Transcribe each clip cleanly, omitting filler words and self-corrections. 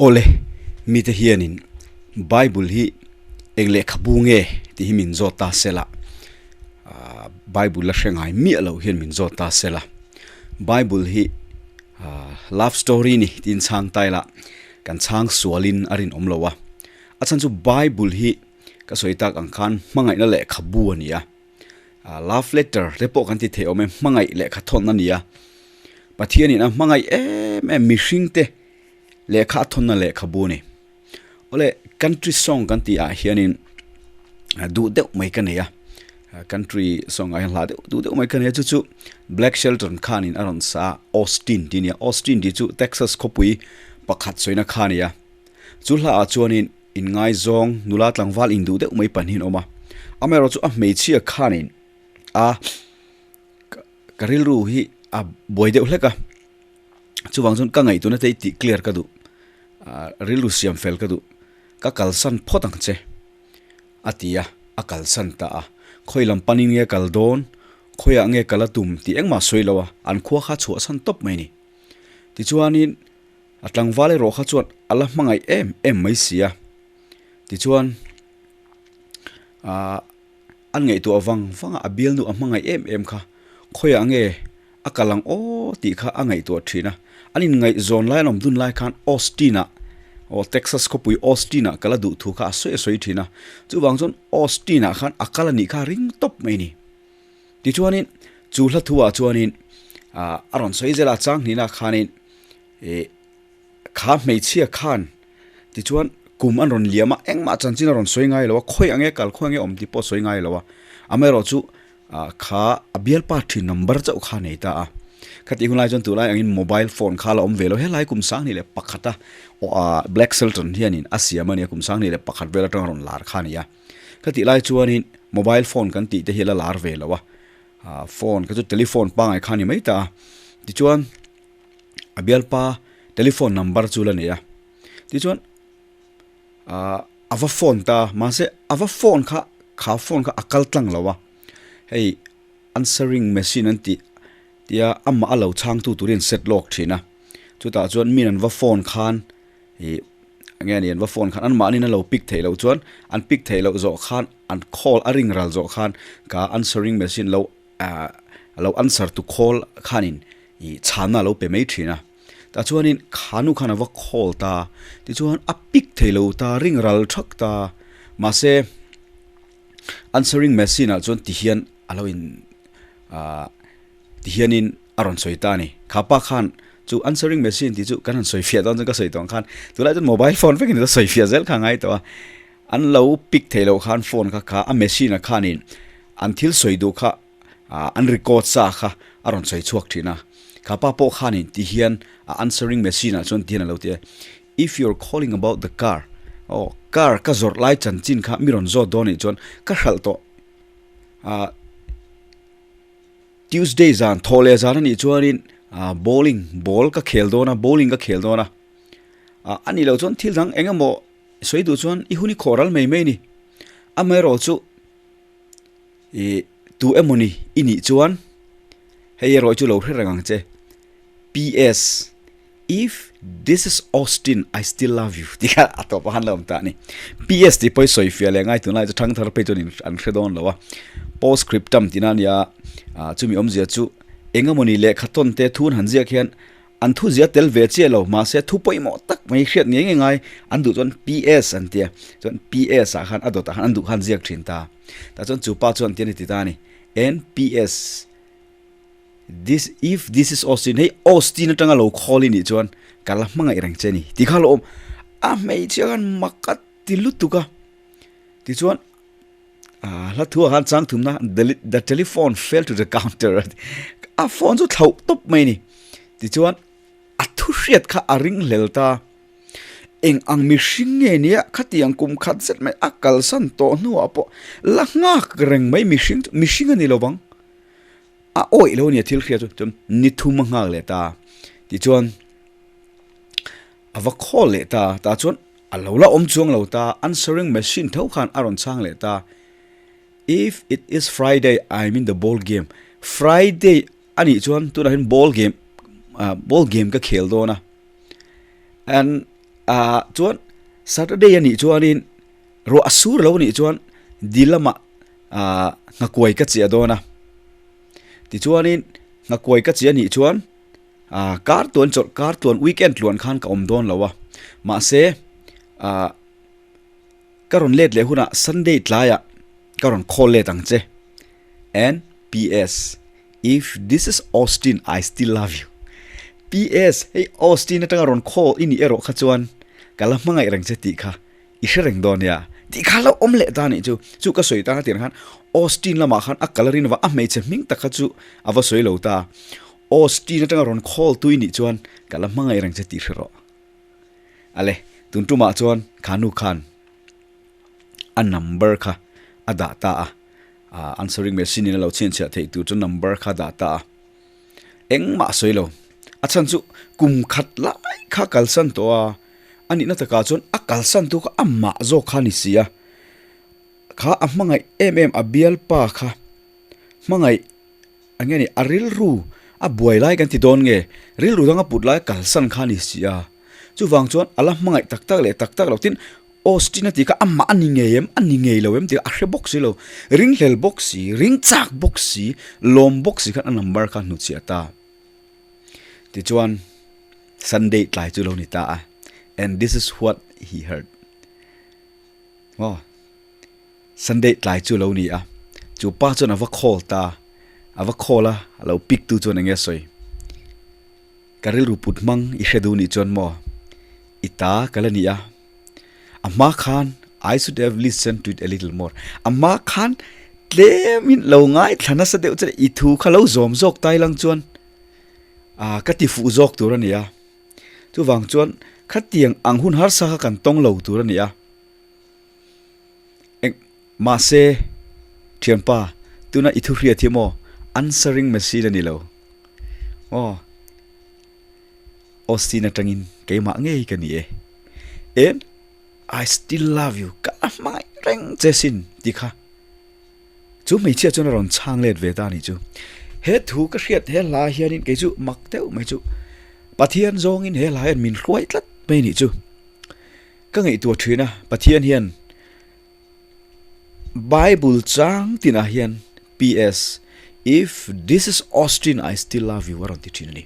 Awle, mite hianin Bible hi eng lehkhabu nge tih hi min zawt ta sela, Bible la hre ngai miah loh hian min zawt ta sela, Bible hi love story ni tiin chhang ta ila kan chhang sualin a rinawm lo a, a chhan chu Bible hi ka sawi tak ang khan hmangaihna lehkhabu a ni a. Love letter te pawh kan ti thei awm e, hmangaih lehkha thawn a ni a. Pathianin a hmangaih em em mihring te lehkha a thawnna lehkhabu a ni. Awle country song kan tih ah hianin duh deuh mai ka nei a, country song ah hian hla deuh duh deuh mai ka nei a chu chu Black Shelton khanin a rawn sa a Austin tih a ni a, Austin tih chu Texas khawpui pakhat sawina kha a ni a. Chu hla ah chuanin Inngaizawng nula tlangval induh deuh mai pahnihin awm a, amaherawhchu a hmeichhia khanin a ka rilru hi a buai deuh hlek a, chuvang chuan ka ngaihtuahna te hi tih clear ka duh, rilru siam fel ka duh, ka kalsan phawt ang che a ti a, a kalsan ta a, khawi lam panin nge kal dawn, khawiah nge kal a tum tih engmah sawi lo a, an khua kha chhuahsan tawp mai a ni. Tichuanin. A tlangval erawh kha chuan a la hmangaih em em mai si a, tichuan aah an ngaihtuah vang vang a, a bialnu a hmangaih em em kha khawiah nge a kal ang aw tih kha a ngaihtuah thin a, an inngaihzawn lai an awm dun lai khan Austin ah aw Texas khawpui Austin ah kal a duh thu kha a sawi a sawi thin a, chuvang chuan Austin ah khan a kal a nih kha a ring tawp mai a ni. Tichuanin chu hla thu ah chuanin aah a rawn sawi zel a chang hnihna khanin Ih kha hmeichhia khan tichuan kum an rawn liam a, engmah chanchin a rawn sawi ngai lo a, khawi ang nge kal khawi ang nge awm tih pawh a sawi ngai lo a, amaherawh chu ah kha a bialpa thin number chauh kha a nei ta a, khatih hun lai chuan tunlai angin mobile phone kha a la awm ve lo, helai kum sanghnih leh pakhata aw ah Black Shelton hianin a siam a nia kum sanghnih leh pakhat vel atanga rawn lar kha a ni a, khatih lai chuanin mobile phone kan tih te hi a la lar ve lo a, ah phone kha chu telephone pangngai kha a ni mai ta a, tichuan. a bialpa telephone number chu la nei a tichuan ahh a va phone ta mahse a va phone kha kha phone kha a kal tlang lo a hei answering machine an tih tia amah a lo chhang tu turin an set lawk thin a chutah chuan min an va phone khan ih eng nge ni an va phone khan anmahni an lo pick theih loh chuan an pick theih loh zawh khan an call a ring ral zawh khan kha answering machine lo ahh a lo answer tu call khanin ih chhanna a lo pe mai thin a tah chuanin kha nu khan a va call ta tichuan a pick thei lo ta ring ral thak ta mahse answering machine ah chuan ti hian a lo in ahh ti hianin a rawn sawi ta a ni kha pa khan chu answering machine tih chu kan han sawi fiah dawn chuan ka sawi tawh ang khan tunlai chuan mobile phone vekin a sawi fiah zel kha a ngai tawh a an lo pick thei loh khan phone kha kha a machine ah khanin an thil sawi duh kha ah an record sa kha a rawn sawi chhuak thin a, kha pa pawh khanin ti hian a answering machine ah chuan ti hian a lo ti a, if you are calling about the car aw car ka zawrh lai chanchin kha mi rawn zawt dawn anih chuan ka hralh tawh ah Tuesday zan thawh leh zan anih chuanin ah bowling ball ka khel dawn a bowling ka khel dawn a ah anih loh chuan thil dang eng emaw sawi duh chuan i hun i khawh ral mai mai a ni amaherawh chu. Ih tu emawni i nih chuan hei erawh chu lo hre reng ang che PS If this is Austin I still love you tih kha a tawp a han la awm ta a ni. PS tih pawh i sawi fiah leh ngai tunlai chu thangthar phei chuan an hre dawn lo a. Postscriptum tihna a nia ah chumi awmzia chu eng emawni lehkha tawn te thu an han ziak hian An thu zia tel ve chiah lo, mahse thu pawimawh tak mai hriat ngei ngei ngai an duh chuan PS an tia, chuan PS ah khan a dawtah khan an duh khan ziak thin ta. Tah chuan chu pa chuan tian a ti ta a ni, NPS, this, if this is Austin, hei Austin atanga lo call i nih chuan ka la hmangaih reng che a ni tih kha a lo awm. A hmeichhia khan mak a ti lutuk a, tichuan Ah, hla thu ah khan chang thumna the, the telephone fell to the counter a phone chu thlauh tawp mai ni tichuan a thu hriat kha a ring hlel ta eng ang mihring nge nia khatiang kum khat zet mai a kalsan tawh hnuah pawh la nghak reng mai mihring chu mihring a ni lo vang a awih lo nia thil hriat chu chuan ni thum a nghak leh ta tichuan A va call leh ta, tah chuan a lo la awm chuang lo ta, answering machine tho khan a rawn chhang leh ta, If it is Friday, I'm in the ball game. Friday a nih chuan tunah hian ball game, ball game ka khel dawn a. And Ah chuan Saturday a nih chuanin ruah a sur lo a nih chuan dil lamah ah nghakuai ka chiah dawn a. Tichuanin nghakuai ka chiah a nih chuan ah kar tluan chawlh kar tluan weekend tluan khan ka awm dawn lo a. Mahse ah ka rawn let leh hunah Sunday tlaiah ka rawn call let ang che. And PS If this is Austin I still love you. PS Hei Austin atanga rawn call i nih erawh kha chuan ka la hmangaih reng che tih kha i hre reng dawn nia. Tih kha lo awm leh ta nih chu. Chu ka sawi tan a tirh khan Austin lamah khan a kal a rin avang a hmeichhe hming tak kha chu a va sawi lo ta. Austin atanga rawn call tu i nih chuan ka la hmangaih reng che tih hre rawh. Ale, tun tumah chuan kha nu khan a number kha a dah ta a, ah answering machine in a lo chhinchhiah theih tur chu number kha a dah ta a, engmah a sawi lo, a chhan chu kum khat lai kha a kalsan tawh a, a nihna takah chuan a kalsan tu kha amah zawk kha a ni si a, kha a hmangaih em em a bialpa kha hmangaih. Eng nge ni, a rilru a buai lai kan ti dawn nge, rilru dang a put lai kalsan kha a ni si a. Chuvang chuan a la hmangaih tak tak leh tak tak lo tin Austin a tih kha amah a ni ngei em, a ni ngei lo em tih kha a hre bawk si lo. Ringhlel bawk si, ring chak bawk si, lawm bawk si khan a number kha a hnuchhiah ta. Tichuan Sunday tlai chu lo ni ta a, and this is what he heard. Maw? Sunday tlai chu lo ni a, chu pa chuan a va call ta, a va call a, a lo pick tu chuan eng nge sawi, Ka rilru put hmang i hre duh nih chuan maw, i ta ka la ni a, a hma khan I should have listened to it a little more, a hma khan tlem in lo ngaithla nasa deuh chuan i thu kha lo zawm zawk tai lang chuan ah ka ti fuh zawk tur a ni a, chuvang chuan khatiang ang hun harsa kha kan tawng lo tur a ni a. Eng mahse thianpa tuna i thu hriat hi maw answering machine a ni lo aw Austin atangin keimah ngei ka ni e en I still love you ka la hmangaih reng che sin tih kha chu hmeichhia chuan a rawn chhang let ve ta a nih chu he thu ka hriat he hla hianin kei chu mak deuh mai chu Pathian zawngin he hla hian min hruai tlat mai a nih chu. Ka ngaihtuah thin a, Pathian hian Bible chang tinah hian PS, If this is Austin, I still love you a rawn ti thin a ni.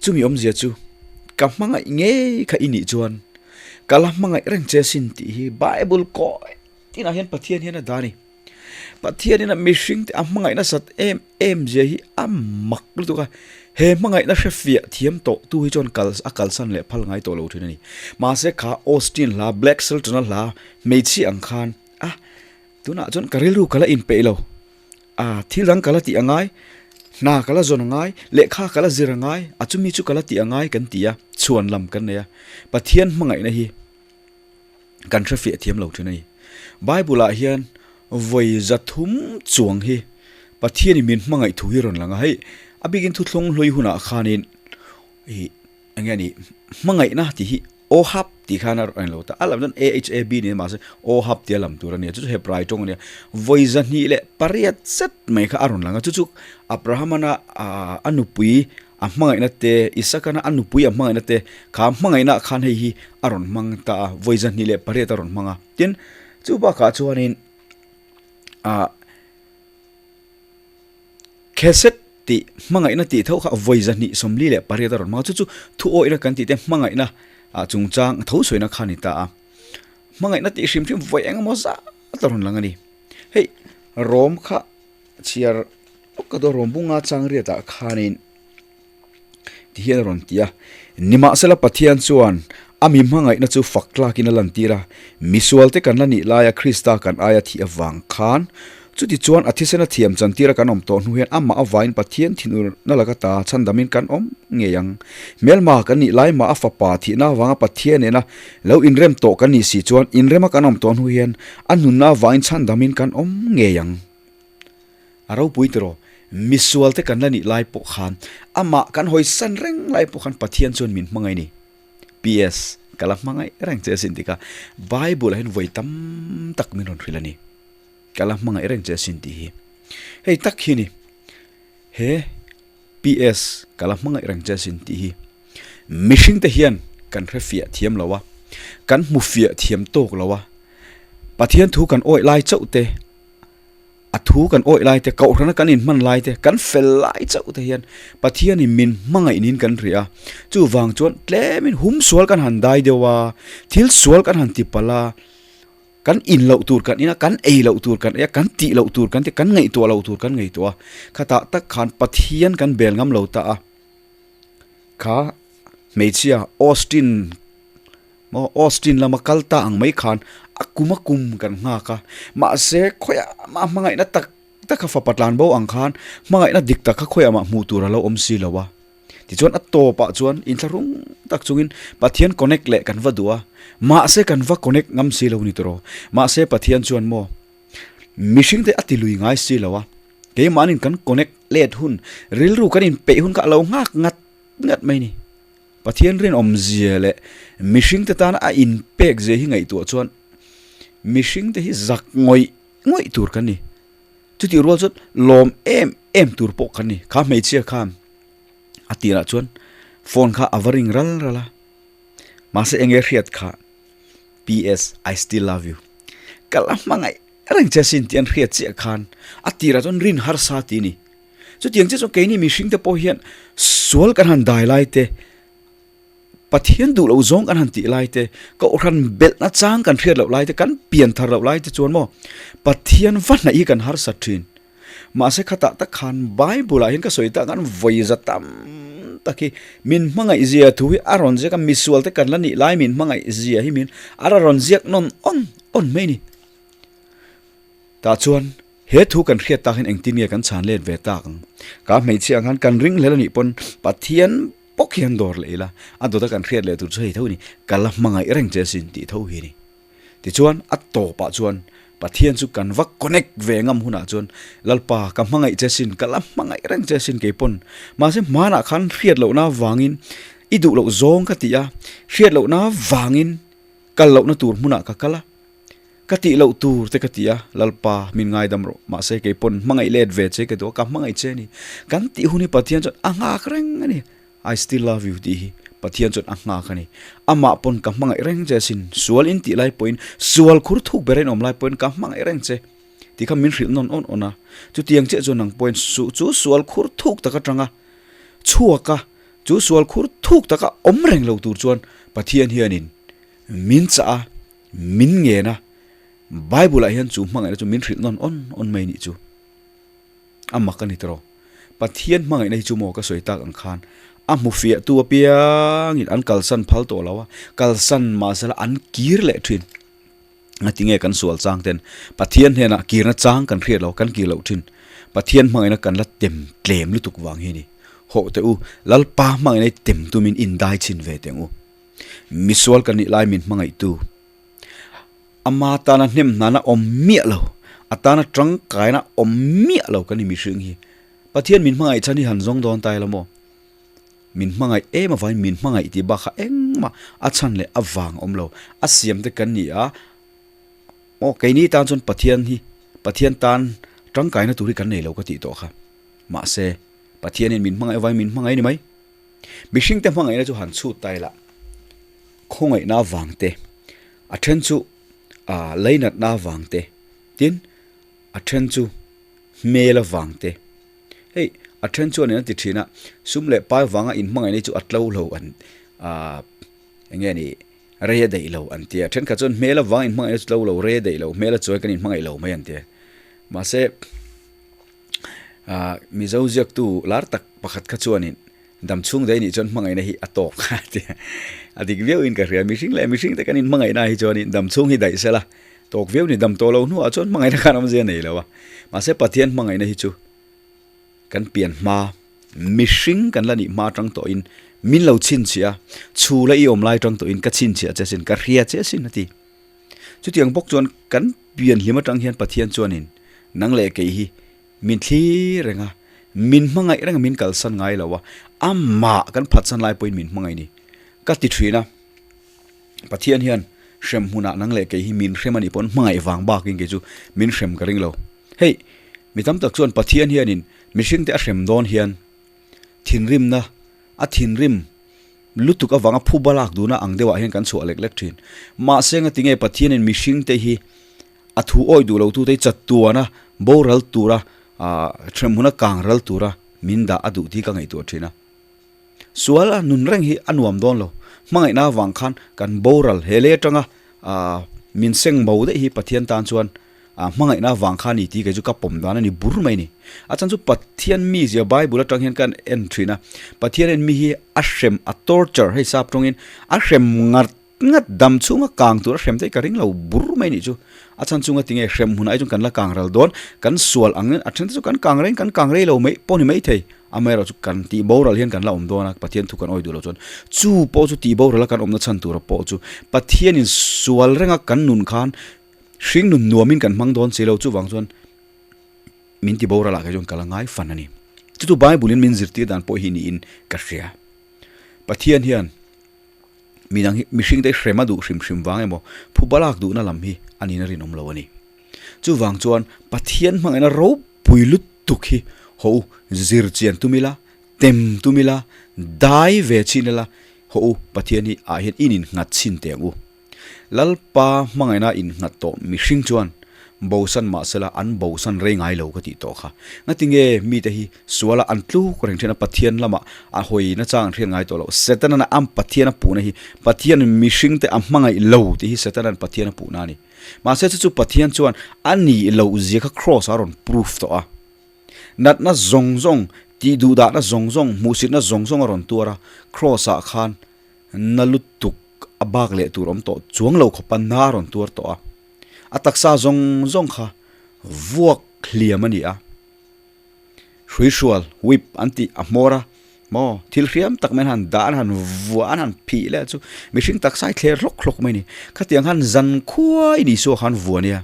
Chumi awmzia chu, ka hmangaih ngei kha i nih chuan ka la hmangaih reng che sin tih hi Bible kawi tinah hian Pathian hian a dah a ni. Pathianin a mihring te a hmangaih nasat em em zia hi a mak lutuk a, he hmangaihna hre fiah thiam tawh tu hi chuan kal a kalsan leh phal ngai tawh lo thin a ni. Mahse kha Austin hla Black Shelton-a hla hmeichhia ang khan a tunah chuan ka rilru ka la inpeih lo, a thil dang ka la tih a ngai, hna ka la zawn a ngai, lehkha ka la zir a ngai, a chumi chu ka la tih a ngai kan ti a, chhuan lam kan nei a, Pathian hmangaihna hi. Kan hre fiah thiam lo thin a ni. Bible ah hian vawi zathum chuang hi Pathianin min hmangaih thu hi rawn lang a, hei a bikin thuthlung hlui hunah khanin ih eng nge ni hmangaihna tih hi Ohab tih khan a rawn lo ta, a lam chuan AHAB niin mahse Ohab tia lam tur a nia, chu chu Hebrai tawng a nia. Vawi 208 zet mai kha a rawn lang a, chu chu Abrahamana a nupui A hmangaihna te, Isakana a nupui a hmangaihna te, kha hmangaihna ah khan hei hi a rawn hmang ta a, vawi 28 a rawn hmang a. Tin, chu bakah chuanin ah Kheset tih hmangaihna tih tho kha vawi 248 a rawn hmang a, chu chu thu awihna kan tih te hmangaihna ah chungchang tho sawina kha a ni ta a. Hmangaihna tih hrim hrim vawi engemaw zat a rawn lang a ni. Hei Rom kha Chhiar awk ka dawr bunga changriat ah khanin ti hian a rawn ti a, Nimahsela Pathian chuan a mi hmangaihna chu fak tlakin a lantir a, misualte kan la nih laia Krista kan aia thih avang khan chuti chuan a thisen a thiam chantira kan awm tawh hnu hian amah avain Pathian thinurna laka ta chhandamin kan awm ngei ang. Hmelma kan nih lai mah a fapa thihna avanga Pathian nena lo inrem tawh kan nih si chuan inrema kan awm tawh hnu hian a nunna avain chhandamin kan awm ngei ang. A ropui tiraw, misual te kan la nih lai pawh khan, amah kan hawi san reng lai pawh khan Pathian chuan min hmangaih a ni. PS, Ka la hmangaih reng che asin tih kha Bible ah hian vawi tam tak min rawn hrilh a ni. Ka la hmangaih reng che asin tih hi. Hei tak hi a ni. He PS, Ka la hmangaih reng che asin tih hi mihring te hian kan hre fiah thiam lo a. kan hmu fiah thiam tawk lo a, Pathian thu kan awih lai chauh te, a thu kan awih lai te, kohhrana kan inhman lai te, kan fel lai chauh te hian Pathianin min hmangaih niin kan hria a. Chuvang chuan tlemin hum sual kan han dai deuh a, thil sual kan han ti palh a, kan in loh tur kan in a, kan ei loh tur kan ei a, kan tih loh tur kan ti a, kan ngaihtuah loh tur kan ngaihtuah a. Khatah tak khan Pathian kan bel ngam lo ta a. Kha hmeichhia Austin maw Austin lama kal ta ang mai khan a kum a kum kan nghak a, mahse khawiah mah hmangaihna tak tak kha fapa tlan bo ang khan hmangaihna dik tak kha khawiah mah hmuh tur a lo awm si lo a. Tichuan a tawpah chuan inthlahrung tak chungin Pathian connect leh kan va duh a, mahse kan va connect ngam si lo ni tawh. Mahse Pathian chuan maw mihring te a ti lui ngai si lo a, keimahnin kan connect let hun, rilru kan inpeih hun kha a lo nghak ngat ngat mai ni. Pathian rinawmzia leh mihring te tana a inpek zia hi ngaihtuah chuan mihring te hi zak ngawih ngawih tur kan ni. Chutih rual chuan lawm em em tur pawh kan ni. Kha hmeichhia khan a tirah chuan phone kha a va ring ral ral a, mahse enge hriat kha PS I still love you ka la hmangaih reng che sin tih an hriat chiah khan a tirah chuan rin harsa tih a ni. Chutiang chiah chuan keini mihring te pawh hian sual kan han dai lai te, Pathian duh loh zawng kan han tih lai te, Kohhran belhna chang kan hriat loh lai te, kan pian thar loh lai te chuan maw Pathian va hnaih hi kan harsat thin. Mahse khatah tak khan Bible ah hian ka sawi tak khan vawi za tam tak hi min hmangaih zia thu hi a rawn ziak a, misual te kan la nih lai min hmangaih zia hi min a rawn ziak nawn awn awn mai a ni. Tah chuan he thu kan hriat tak hian engtin nge kan chhan let ve tak ang? Ka hmeichhia ang khan kan ringhlel a nih pawn Pathian Pawk hian dawr leh ila, a dawta kan hriat leh tur chu hei tho a ni, ka la hmangaih reng che asin tih tho hi a ni. Tichuan, a tawpah chuan Pathian chu kan va connect ve ngam hunah chuan, Lalpa, ka hmangaih che asin, ka la hmangaih reng che asin kei pawn. Mahse, hmanah khan hriat lohna vangin i duh loh zawng ka ti a, hriat lohna vangin kal lohna tur hmunah ka kal a. Ka tih loh tur te ka ti a, Lalpa, min ngaidam rawh, mahse kei pawn hmangaih let ve che ka duh a, ka hmangaih che a ni. Kan tih hun hi Pathian chuan a nghak reng a ni. I still love you tih hi Pathian chuan a nghak a ni. Amah pawn ka hmangaih reng che asin, sual in tih lai pawhin, sual khur thuk ber in awm lai pawhin ka hmangaih reng che tih kha min hrilh nawn awn awn a. Chutiang chiah chuan nang pawhin su chu sual khur thuk tak atanga chhuak a, chu sual khur thuk taka awm reng lo tur chuan Pathian hianin min chah a, Min ngen a, Bible ah hian chu hmangaihna chu min hrilh nawn awn awn mai nih chu. A mak a ni tawh. Pathian hmangaihna hi chu maw ka sawi tak ang khan a hmu fiah tu apiangin an kalsan phal tawh lo a, kalsan mahsela an kir leh thin. Ngatinge kan sual chang ten Pathian hnenah kirna chang kan hriat lo, kan kir loh thin. Pathian hmangaihna kan la tem tlem lutuk vang hi a ni. Hawh teh u, Lalpa hmangaihna hi tem tumin indai chhin ve teh ang u. Misual ka nih lai min hmangaihtu. Ama tana hnem hnana awm miah lo, a tana tangkaina awm miah lo kan ni mihring hi. Pathian min hmangaih chhan hi han zawng dawn ta ila maw? Min hmangaih em avangin min hmangaih tih bak kha engmah a chhan leh a vang awm lo. A siam te kan ni a, aw keini tan chuan Pathian hi Pathian tan tangkaina tur hi kan nei lo ka tih tawh kha. Mahse, Pathianin min hmangaih avangin min hmangaih a ni mai. Mihringte hmangaihna chu han chhut ta ila, khawngaihna avang te, a then chu ah leinatna avang te, tin a then chu hmel avang te, hei a then chuan in a ti thin a, sum leh pai vanga inhmangaihna hi chu a tlo lo an ah eng nge ni rei a daih lo an ti a, thenkhat chuan hmel avanga inhmangaihna chu tlo lo rei a daih lo hmel a chuai kan inhmangaih lo mai an ti a, mahse. Ahh Mizo ziaktu lar tak pakhat kha chuanin dam chhung daih nih chuan hmangaihna hi a tawk a ti a, a dik viauin ka hria. Mihring leh mihring te kan inhmangaihna hi chuanin dam chhung hi daih sela tawk viau ni, dam tawh lo hnuah chuan hmangaihna khan awmzia nei lo a. Mahse Pathian hmangaihna hi chu kan pian hma, mihring kan la nih hma atang tawhin min lo chhinchhiah a, chhula i awm lai atang tawhin ka chhinchhiah che asin, ka hria che asin a ti. Chutiang bawk chuan kan pian hlim atang hian Pathian chuanin nang leh kei hi min thlir reng a, min hmangaih reng a, min kalsan ngai lo a, amah kan phatsan lai pawhin min hmangaih ni. Ka ti thin a, Pathian hian hrem hmunah nang leh kei hi min hrem a nih pawn hmangaih vang bakin kei chu min hrem ka ring lo. Hei, mi tam tak chuan Pathian hianin mihringte a hrem dawn hian thinrimna, a thinrim. lutuk avanga phuba lak duhna ang deuhah hian kan chhuah lek lek thin. Mahse ngatinge Pathianin mihringte hi a thu awih duh lo tute hi chatuana boral tura ah hremhmuna kang ral tura min dah a duh tih ka ngaihtuah thin a. Sual a nun reng hi a nuam dawn lo. Hmangaihna avang khan kan boral he lei atanga ah min seng bo daih hi Pathian tan chuan ah hmangaihna avang kha a ni tih kei chu ka pawm dan a ni bur mai a ni. A chhan chu Pathian mizia Bible atang hian kan en thin a, Pathian en mi hi a hrem a torture hei sap tawngin a hrem ngat ngat dam chhunga kang tur a hrem daih ka ring lo bur mai a nih chu. A chhan chunga tinge hrem hunah hi chuan kan la kang ral dawn, kan sual ang a then te chu kan kang reng kan kang rei lo mai pawh ni maithei. Amaherawhchu kan tih boral hian kan la awm dawn a, Pathian thu kan awih duh loh chuan chu pawh chu tih boral a kan awmna chhan tura pawh chu Pathianin sual renga kan nun khan hring nun nuamin kan hmang dawn si lo chuvang chuan min ti boral ah kei chuan ka la ngai fan a ni. Chu chu Bible in min zirtir dan pawh hi niin ka hria. Pathian hian midang hi mihring te hrem a duh hrim hrim vang emaw phuba lak duhna lam hi a nihna rinawm lo a ni. Chuvang chuan Pathian hmangaihna ropui lutuk hi haw u zir chian tum ila, tem tum ila, dai ve chhin ila, haw u Pathian hi ah hian in innghat chhin teh ang u. Lalpa hmangaihna innghat tawh mihring chuan bosan mahsela an bosan rei ngai lo ka tih tawh kha. Ngatinge mite hi suala an tluk reng thin a, Pathian lamah a hawi na chang an hriat ngai tawh lo. Setana'n a Pathian a puhna hi Pathian mihringte a hmangaih lo tih hi Setana'n Pathian a puhna a ni. Mahse chu chu Pathian chuan a nih loh zia kha Kraws ah a rawn proof tawh a. Natna zawng zawng, tih duhdahna zawng zawng, hmuhsitna zawng zawng a rawn tuar a, Kraws ah khan na lutuk a bak leh tur awm tawh chuang lo khawpa na a rawn tuar tawh a. A taksa zawng zawng kha vuak hliam a ni a. Hruihrual, whip, an tih a hmawr a, maw, thil hriam tak mai an han dah, an han vuah, an han phih leh chu mihring taksa hi thler hlawk hlawk mai a ni. Khatiang khan zan khuai ni suak khan vuah a nia.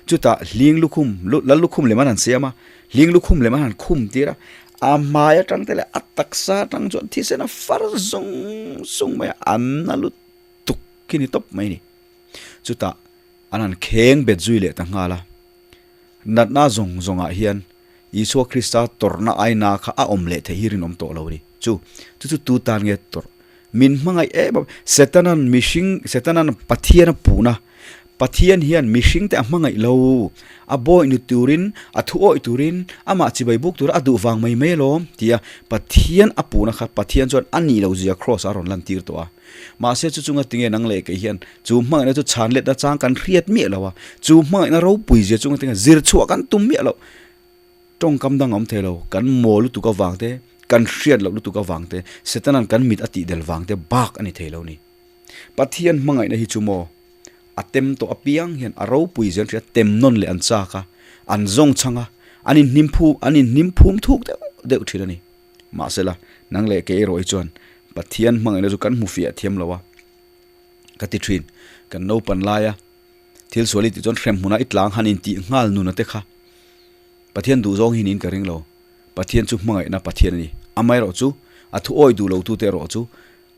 Chutah hling lukhum, lal lukhum lem an han siam a, hling lukhum lem an han khum tir a, a hmai atang te leh a taksa atang chuan thisen a far zung zung mai a, an na lutuk khi ni tawp mai a ni. Chutah an han kheng bet zui leh ta nghal a. Natna zawng zawngah hian Isua Krista tawrhna aina kha a awm leh theih hi rinawm tawh lo a ni. Chu chu chu tu tan nge tawrh? Min hmangaih em a, Setana'n mihring, Setana'n Pathian a puhna, Pathian hian mihringte a hmangaih lo, a bawi ni turin, a thu awih turin, amah chibai buk tura a duh vang mai mai alawm, tia Pathian a puhna kha Pathian chuan a nih loh zia Kraws ah a rawn lantir tawh a. Mahse chu chunga tinge nang leh kei hian chu hmangaihna chu chhan letna chang kan hriat miah lo a, chu hmangaihna ropui zia chunga tinge zir chhuah kan tum miah loh. Tawngkam dang a awm thei lo, kan maw lutuk avang te, kan hriat loh lutuk avang te, Setana'n kan mit a tih del vang te bak a ni thei lo ni. Pathian hmangaihna hi chu maw a tem tawh apiang hian a ropui zia an hria, tem nawn leh an chak a, an zawng chhang a, an inhnim phum an inhnim phum thuk deuh deuh thin a ni. Mahsela, nang leh kei erawh hi chuan Pathian hmangaihna chu kan hmu fiah thiam lo a, ka ti thin. Kan naupan laia thil sual i tih chuan hrem hmunah i tlang han intih nghal nuna te kha Pathian duh zawng hi niin ka ring lo. Pathian chu hmangaihna Pathian a ni. Amaherawh chu a thu awih duh lotute erawh chu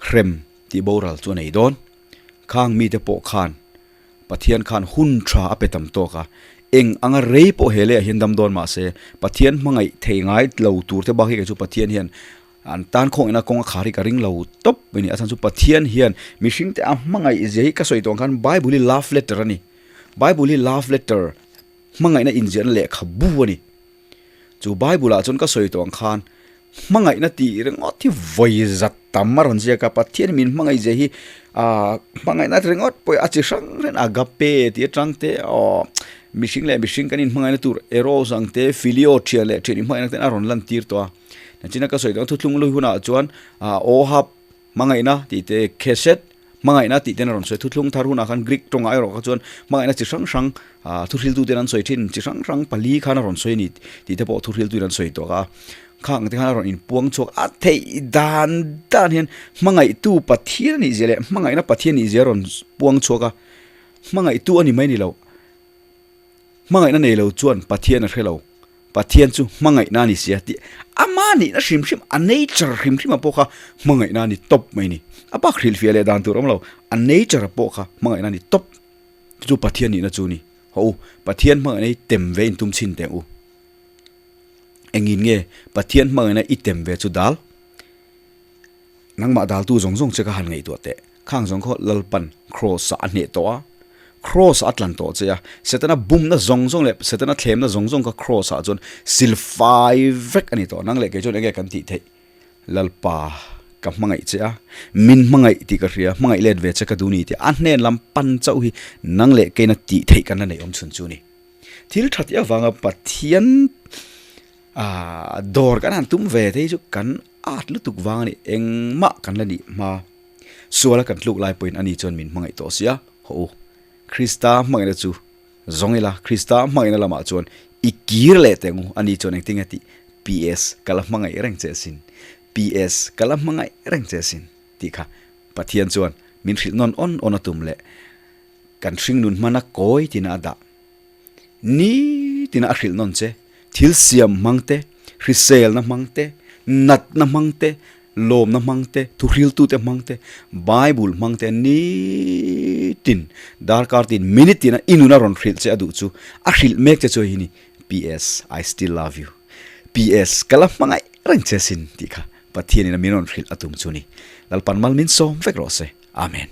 hrem tih boral chu a nei dawn. Khang mite pawh khan Pathian khan hun tha a pe tam tawk a, eng anga rei pawh he leiah hian dam dawn mah se, Pathian hmangaih thei ngai lo tur te bak hi kei chu Pathian hian an tan khawngihna kawng a khar hi ka ring lo tawp mai ni. A chhan chu Pathian hian mihring te a hmangaih zia hi ka sawi tawh ang khan Bible hi love letter a ni. Bible hi love letter hmangaihna inziahna lehkhabu a ni. Chu Bible ah chuan ka sawi tawh ang khan hmangaihna tih ringawt hi vawi zat tam a rawn ziak a, Pathian min hmangaih zia hi ah hmangaihna ringawt pawh a chi hrang hrang agape tih atang te aw mihring leh mihring kan inhmangaihna tur eros ang te phileo thian leh thian inhmangaihna te a rawn lan tir tawh a, nachina ka sawi tawh ang thuthlung lui hunah chuan ah ohab Hmangaihna tih te, Khesed, hmangaihna tih ten a rawn sawi. Thuthlung thar hunah khan Greek tawngah erawh kha chuan hmangaihna chi hrang hrang thuhriltuten an sawi thin, chi hrang hrang pali khan a rawn sawi a ni tih te pawh thuhriltuin an sawi tawh a. Khang te khan a rawn inpuang chhuak a, theih dan dan hian hmangaihtu Pathian a nih zia leh hmangaihna Pathian nih zia a rawn puang chhuak a. Hmangaihtu a ni mai ni lo. Hmangaihna nei lo chuan Pathian a hre lo. Pathian chu hmangaihna a ni sia tih ama nihna hrim hrim, a nature hrim hrim ah pawh kha hmangaihna a ni tawp mai ni. A bak hrilhfiah leh dan tur a awm lo, a nature ah pawh kha hmangaihna a ni tawp. Chu chu Pathian nihna chu a ni. Haw u, Pathian hmangaihna hi tem ve intum chhin teh ang u. Engin nge Pathian hmangaihna i tem ve chu dal? Nangmah daltu zawng zawng che ka han ngaihtuah teh. Khang zawng khaw Lalpan Kraws-ah a hneh tawh a, Kraws-ah a tlan tawh che a, Setana bumna zawng zawng leh Setana thlemna zawng zawng kha Kraws-ah chuan silfai vek a ni tawh. Nang leh kei chuan enge kan tih theih? Lalpa, ka hmangaih che a, min hmangaih tih ka hria, hmangaih let ve che ka duh ni tih a hnen lam pan chauh hi nang leh keina tih theih kan la neih awm chhun chu ni. Thil tha tih avanga Pathian dawr kan han tum ve te hi chu kan at lutuk vang a ni, engmah kan la nih hma. Suala kan tluk lai pawhin ani chuan min hmangaih tawh sia, hawh u, Krista hmangaihna chu zawng ila, Krista hmangaihna lamah chuan i kir leh teh ngu, ani chuan engtin nge tih, PS, ka la hmangaih reng che asin, PS, ka la hmangaih reng che asin, tih kha Pathian chuan min hrilh nawn awn awn a tum leh kan hringnun hmana kawi tina a dah. Ni tina a hrilh nawn che, thil siam hmang te, hriselna hmang te, natna hmang te, lawmna hmang te, thuhriltute hmang te, Bible hmang te ni tin, darkar tin, minute tina i nuna rawn hrilh che a duh chu, a hrilh mek che chu hei hi ni, PS, I still love you. PS, ka la hmangaih reng che sin tih kha Pathianin a min rawn hrilh a tum chu ni. Lalpan mal min sawm vek rawh se. Amen.